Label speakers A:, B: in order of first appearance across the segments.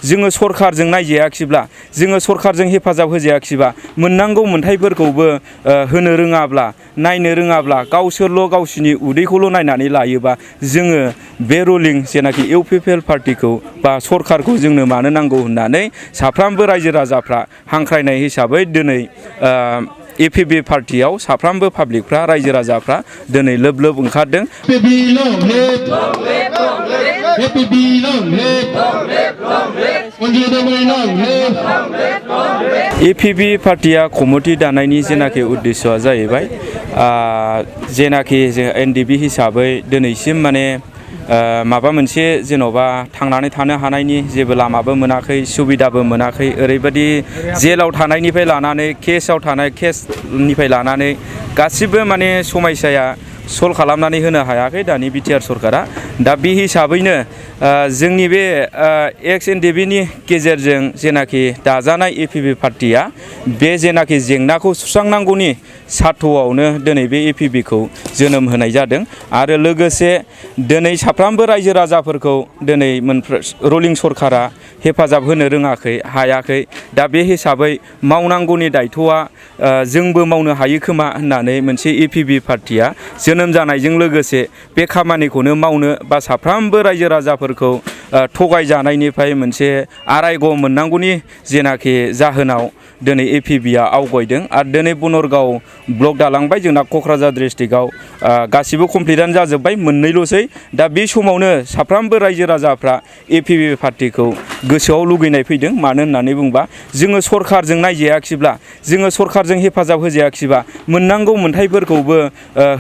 A: जोङो सरखारजों नायजायाखिब्ला जोङो सरखारजों हेफाजाब होजायाखिबा मोननांगौ मोनथायफोरखौबो होनो रोङाब्ला नायनो रोङाब्ला गावसोरल' गावसिनि उदैखौल' नायनानै लायोबा जोङो बे रुलिं जेनाखि इउपिपिएल पार्टिखौ बा सरखारखौ जोंनो मानो नांगौ होननानै साफ्रोमबो रायजो राजाफ्रा हांख्रायनाय हिसाबै दिनै एपिबि पार्टियाव साफ्रोमबो पाब्लिकफ्रा रायजो राजाफ्रा दिनै लोब लोब ओंखारदों। एपिबि पार्टिया कमिटि दानायनि जेनाखि उद्देश्यआ जाहैबाय जेनाखि जों एनडिबि हिसाबै दिनैसिम माने माबा मोनसे जेन'बा थांनानै थानो हानायनि जेबो लामाबो मोनाखै सुबिदाबो मोनाखै ओरैबायदि जेलाव थानायनिफ्राय लानानै केसनिफ्राय लानानै गासिबो माने समस्याया सल्भ खालामनानै होनो हायाखै दानि बिटिआर सरकारा। दा बे हिसाबैनो जोंनि बे एक्स एनडिबिनि गेजेरजों जेनाखि दाजानाय एपिबि पार्टिया बे जेनाखि जेंनाखौ सुस्रांनांगौनि सार्थ'आवनो दिनै बे एपिबिखौ जोनोम होनाय जादों आरो लोगोसे दिनै साफ्रोमबो रायजो राजाफोरखौ दिनै रुलिं सरकारा हेफाजाब होनो रोङाखै हायाखै। दा बे हिसाबै मावनांगौनि दायथ'आ जोंबो मावनो हायो खोमा होननानै मोनसे एपिबि पार्टिया जोनोम जानायजों लोगोसे बे खामानिखौनो मावनो बा साफ्रोमबो रायजो राजाफोरखौ थगायजानायनिफ्राय मोनसे आरायग' मोननांगौनि जेनाखि जाहोनाव दिनै एपिबिआ आवगायदों आरो दिनै बनरगाव ब्लक दालांबाय जोंना क'क्राझार डिस्ट्रिक्टआव गासिबो कमप्लिटानो जाजोब्बाय मोननैल'सै। दा बे समावनो साफ्रोमबो रायजो राजाफ्रा एपिबि पार्टिखौ गोसोआव लुगैनाय फैदों। मानो होननानै बुंबा जोङो सरखारजों नायजायाखिब्ला जोङो सरखारजों हेफाजाब होजायाखिबा मोननांगौ मोनथायफोरखौबो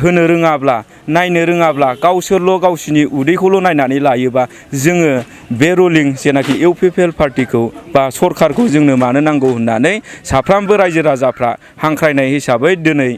A: होनो रोङाब्ला नायनो रोङाब्ला गावसोरल' गावसिनि उदैखौल' नायनानै लायोबा जोङो बे रुलिं जेनाखि इउपिपिएल पार्टिखौ बा सरखारखौ जोंनो मानो नांगौ होननानै साफ्रोमबो रायजो राजाफ्रा हांख्रायनाय हिसाबै दिनै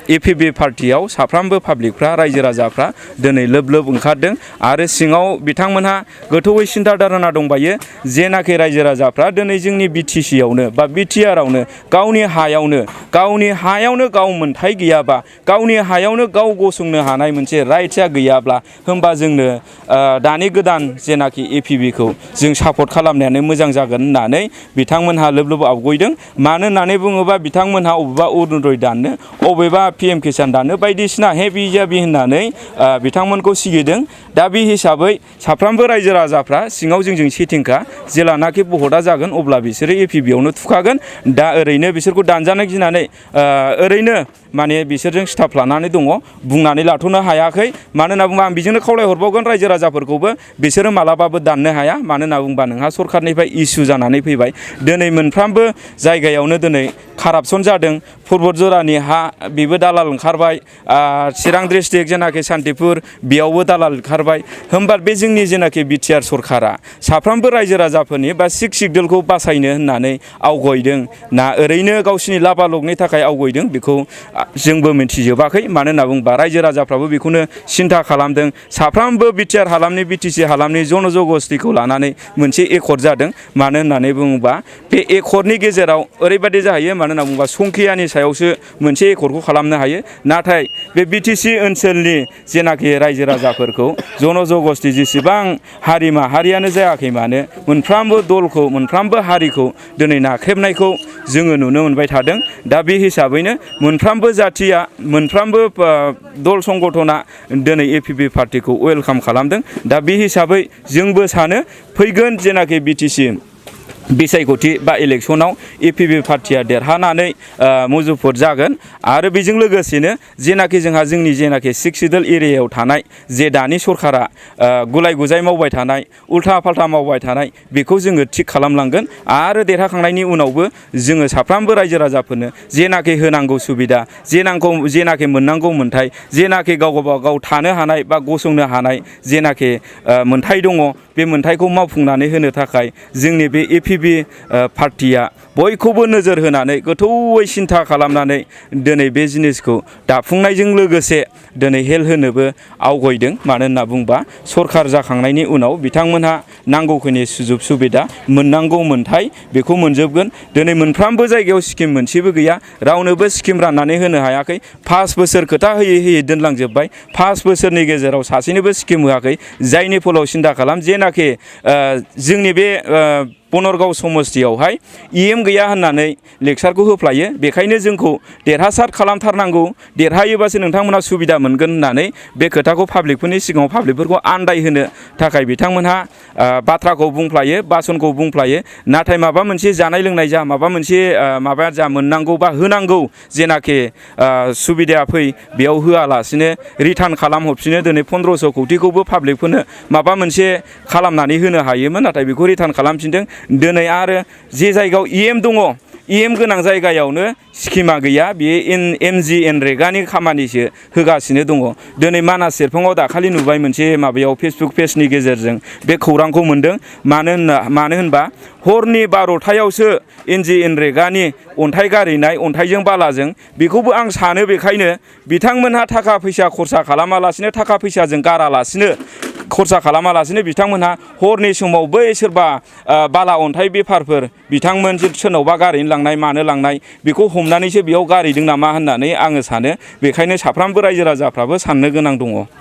A: एपिबि पार्टियाव साफ्रोमबो पाब्लिकफ्रा रायजो राजाफ्रा दिनै लोब लोब ओंखारदों आरो सिङाव बिथांमोनहा गोथौयै सिन्था धारना दंबायो जेनाखि रायजो राजाफ्रा दिनै जोंनि बिटिसिआवनो बा बिटिआरआवनो गावनि हायावनो गाव मोनथाय गैयाबा गावनि हायावनो गाव गसंनो हानाय मोनसे राइट्सआ गैयाब्ला होमबा जोंनो दानि गोदान जेनाखि एपिबिखौ जों सापर्ट खालामनायानो मोजां जागोन होननानै बिथांमोनहा लोब लोब आवगायदों। मानो होननानै बुङोबा बिथांमोनहा अबेबा अरुनदय दाननो अबेबा पिएम किसान दानो बायदिसिना हेभि जाबि होननानै बिथांमोनखौ सिगिदों। दा बे हिसाबै साफ्रोमबो रायजो राजाफ्रा सिङाव जोंजों सेटिंखा जेलानाखि भटआ जागोन अब्ला बिसोरो एपिबिआवनो थुखागोन। दा ओरैनो बिसोरखौ दानजानो गिनानै ओरैनो माने बिसोरजों स्टाफ लानानै दङ बुंनानै लाथ'नो हायाखै। मानो होनना बुङोबा आं बेजोंनो खावलायहरबावगोन रायजो राजाफोरखौबो बिसोरो मालाबाबो दाननो हाया। मानो होनना बुङोबा नोंहा सरखारनिफ्राय इसु जानानै फैबाय दिनै मोनफ्रोमबो जायगायावनो दिनै कारापसन जादों। पर्बतजरानि हा बेबो दालाल ओंखारबाय चिरां डिस्ट्रिक्ट जेनाखि सान्तिपुर बेयावबो दालाल ओंखारबाय। होमबा बे जोंनि जेनाखि बिटिआर सरकारा साफ्रोमबो रायजो राजाफोरनि बा सिदोलखौ बासायनो होननानै आवगायदों ना ओरैनो गावसिनि लाबालगनि थाखाय आवगायदों बेखौ जोंबो मिथिजोबाखै। मानो होनना बुङोबा रायजो राजाफ्राबो बेखौनो सिन्था खालामदों। साफ्रोमबो बिटिआर हालामनि बिटिसि हालामनि जनजगस्थिखौ लानानै मोनसे एकर्ड जादों। मानो होननानै बुङोबा बे एकर्डनि गेजेराव ओरैबायदि जाहैयो मानो होनना बुङोबा संखियानि सायावसो मोनसे एकर्डखौ खालामनो हायो। नाथाय बे बिटिसि ओनसोलनि जेनाखि रायजो राजाफोरखौ जनजगस्थि जेसेबां हारि माहारियानो जायाखै मानो मोनफ्रोमबो दलखौ मोनफ्रोमबो हारिखौ दिनै नाख्रेबनायखौ जोङो नुनो मोनबाय थादों। दा बे हिसाबैनो मोनफ्रोमबो जाथिया मोनफ्रोमबो दल संगठना दिनै एपिबि पार्टिखौ वेलकाम खालामदों। दा बे हिसाबै जोंबो सानो फैगोन जेनाखि बिटिसि बिसायख'थि बा इलेक्सनाव एपिबि पार्टिया देरहानानै मुजुफुर जागोन आरो बेजों लोगोसेनो जेनाखि जोंहा जोंनि जेनाखि सिक्स सिदोल एरियायाव थानाय जे दानि सरकारा गुलाय गुजाय मावबाय थानाय उल्था फाल्था मावबाय थानाय बेखौ जोङो थिग खालामलांगोन आरो देरहाखांनायनि उनावबो जोङो साफ्रोमबो रायजो राजाफोरनो जेनाखि होनांगौ सुबिदा जेनाखि मोननांगौ मोन्थाय जेनाखि गाव थानो हानाय बा गसंनो हानाय जेनाखि मोन्थाय दङ बे मोन्थायखौ मावफुंनानै होनो थाखाय जोंनि बे एपिबि बिजेपि पार्टिया बयखौबो नोजोर होनानै गोथौयै सिन्था खालामनानै दिनै बे जिनिसखौ दाफुंनायजों लोगोसे दिनै हेल्थ होनोबो आवगायदों। मानो होनना बुंबा सरखार जाखांनायनि उनाव बिथांमोनहा नांगौखिनि सुजुग सुबिदा मोननांगौ मोनथाय बेखौ मोनजोबगोन। दिनै मोनफ्रोमबो जायगायाव स्किम मोनसेबो गैया, रावनोबो स्किम राननानै होनो हायाखै। 5 बोसोर खोथा होयै होयै दोनलांजोब्बाय। 5 बोसोरनि गेजेराव सासेनोबो स्किम होआखै, जायनि फलाव सिन्था खालाम जेनाखि जोंनि बे बनरगाव समस्तियावहाय EM गैया होननानै लेक्सारखौ होफ्लायो। बेखायनो जोंखौ देरहासार खालामथारनांगौ, देरहायोबासो नोंथांमोनहा सुबिदा मोनगोन होननानै बे खोथाखौ पाब्लिकफोरनि सिगाङाव पाब्लिकफोरखौ आन्दायहोनो थाखाय बिथांमोनहा बाथ्राखौ बुंफ्लायो, बासनखौ बुंफ्लायो। नाथाय माबा मोनसे जानाय लोंनाय जा, माबा मोनसे माबा जा मोननांगौ बा होनांगौ जेनाखि सुबिदाया फै बेयाव होआलासिनो रिटार्न खालामहरफिनो। दिनै 1500 कौटिखौबो पाब्लिकफोरनो माबा मोनसे खालामनानै होनो हायोमोन, नाथाय बेखौ रिटार्न खालामफिनदों। दिनै आरो जे जायगायाव EM दङ, EM गोनां जायगायावनो स्किमा गैया। बेयो MGNरेगानि खामानिसो होगासिनो दङ। दिनै मानास सेरफाङाव दाखालि नुबाय मोनसे माबायाव फेसबुक पेजनि गेजेरजों बे खौरांखौ मोन्दों। मानो होनबा हरनि 12थायावसो MGNरेगानि अन्थाइ गारहैनाय, अन्थाइजों बालाजों। बेखौबो आं सानो बेखायनो बिथांमोनहा थाखा फैसा खरसा खालामालासिनो, थाखा फैसाजों गारालासिनो, खरसा खालामालासिनो बिथांमोनहा हरनि समाव बै सोरबा बाला अन्थाइ बेफारफोर बिथांमोन सोरनावबा गारहैनो लांनाय मानो लांनाय बेखौ हमनानैसो बेयाव गारहैदों नामा होननानै आङो सानो। बेखायनो साफ्रोमबो रायजो राजाफ्राबो साननो गोनां दङ।